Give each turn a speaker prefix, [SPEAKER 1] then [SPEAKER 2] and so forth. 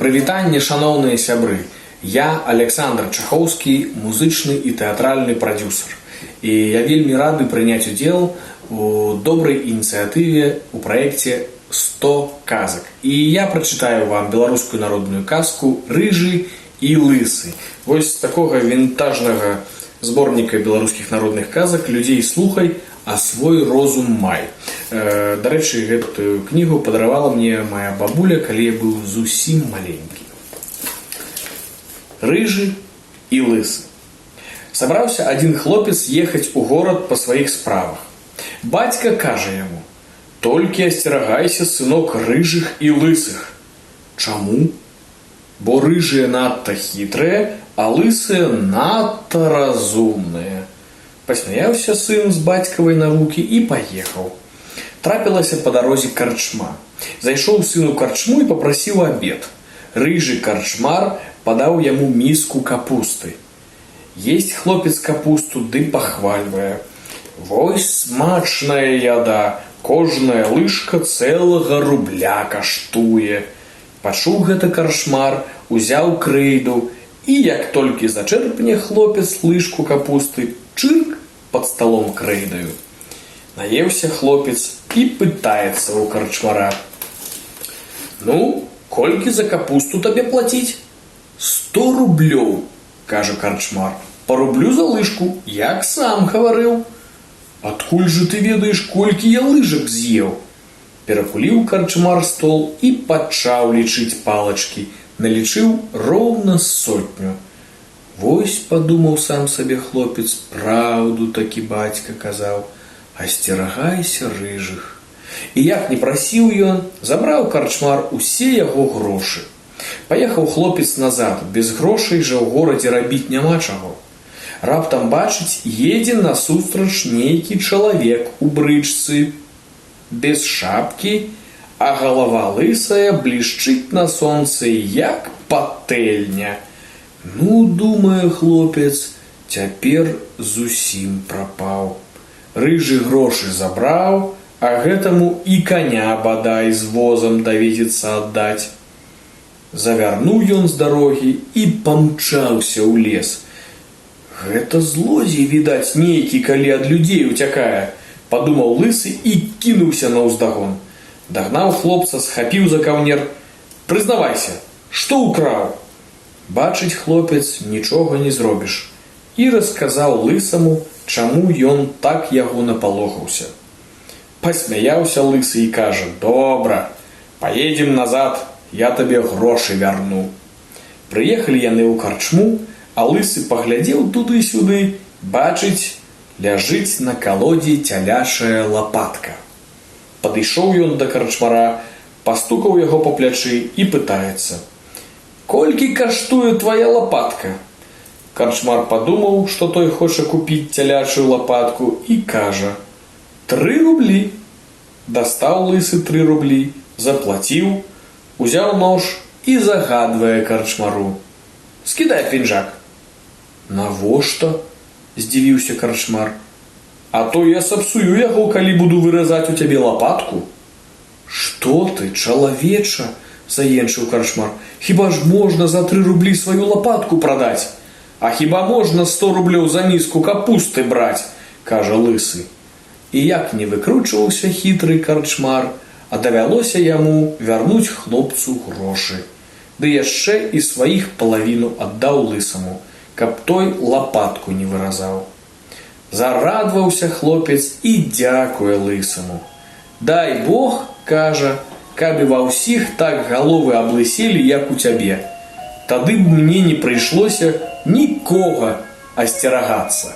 [SPEAKER 1] Прывітанне, шаноўныя сябры. Я Аляксандр Чахоўскі, музычны і тэатральны прадзюсар. І я вельмі рады прыняць удзел у добрай ініцыятыве, у праекце «100 казак». І я прачытаю вам беларускую народную казку «Рыжы і лысы». Вось з такога вінтажнага зборніка беларускіх народных казак «Людзей слухай, а свой розум май». Дарэчы, гэтую кнігу падаравала мне моя бабуля, калі я быў зусім маленькі. «Рыжы і лысы». Сабраўся адзін хлопец ехаць у горад па сваіх справах. Бацька кажа яму: «Толькі асцерагайся, сынок, рыжых і лысых». «Чаму?» «Бо рыжыя надта хітрыя, а лысыя надта разумныя». Пасмяяўся сын з бацькавай навукі і паехаў. Трапілася па дарозе карчма. Зайшоў сын у карчму і папрасіў абед. Рыжы карчмар падаў яму міску капусты. Есць хлопец капусту ды пахвальвае: «Вось смачная яда, кожная лыжка цэлага рубля каштуе». Пачуў гэта карчмар, узяў крэйду і, як толькі зачэрпне хлопец лыжку капусты, чырк пад сталом крэйдаю. Наеўся хлопец і пытаецца ў карчмара: «Ну, колькі за капусту табе плаціць?» «100 рублёў», кажа карчмар. «Па рублю за лыжку, як сам гаварыў». «Адкуль жа ты ведаеш, колькі я лыжак з'еў?» Перакуліў карчмар стол і пачаў лічыць палачкі, налічыў роўна сотню. «Вось, — падумаў сам сабе хлопец, — праўду такі бацька казаў: асцерагайся рыжых». І як не прасіў ён, забраў карчмар усе яго грошы. Паехаў хлопец назад, без грошай жа ў горадзе рабіць няма чаго. Раптам бачыць, едзе насустрач нейкі чалавек у брычцы, без шапкі, а галава лысая блішчыць на сонцы, як патэльня. «Ну, — думае хлопец, — цяпер зусім прапаў. Рыжы грошы забраў, а гэтаму і каня бадай з возам даведзецца аддаць». Завярнуў ён з дарогі і памчаўся ў лес. «Гэта злодзей, відаць, нейкі, калі ад людзей уцякае», — падумаў лысы і кінуўся наўздагон. Дагнаў хлопца, схапіў за каўнер: «Прызнавайся, што ўкраў?» Бачыць хлопец, нічога не зробіш. І расказаў лысаму, чаму ён так яго напалохаўся. Пасмяяўся лысы і кажа: «Добра, паедзем назад, я табе грошы вярну». Прыехалі яны ў карчму, а лысы паглядзеў туды-сюды, бачыць, ляжыць на калодзе цялячая лапатка. Падышоў ён да карчмара, пастукаў яго па плячы і пытаецца: «Колькі каштуе твоя лапатка?» Карчмар падумаў, што той хоча купіць цялячую лапатку, і кажа: «3 рублі». Дастаў лысы 3 рублі, заплаціў, узяў нож і загадвае карчмару: «Скідай пінжак». «Навошта?» — здзівіўся карчмар. «А то я сапсую яго, калі буду выразаць у цябе лапатку». «Што ты, чалавеча? — заенчыў карчмар. — Хіба ж можна за 3 рублі сваю лапатку прадаць?» «А хіба можна 100 рублёў за міску капусты браць?» — кажа лысы. І як не выкручваўся хітры карчмар, а давялося яму вярнуць хлопцу грошы. Ды яшчэ і сваіх палавіну аддаў лысаму, каб той лапатку не выразаў. Зарадаваўся хлопец і дзякуе лысаму. «Дай Бог, — кажа, — каб і ва ўсіх так галовы аблыселі, як у цябе. Тады б мне не прыйшлося нікога асцерагацца».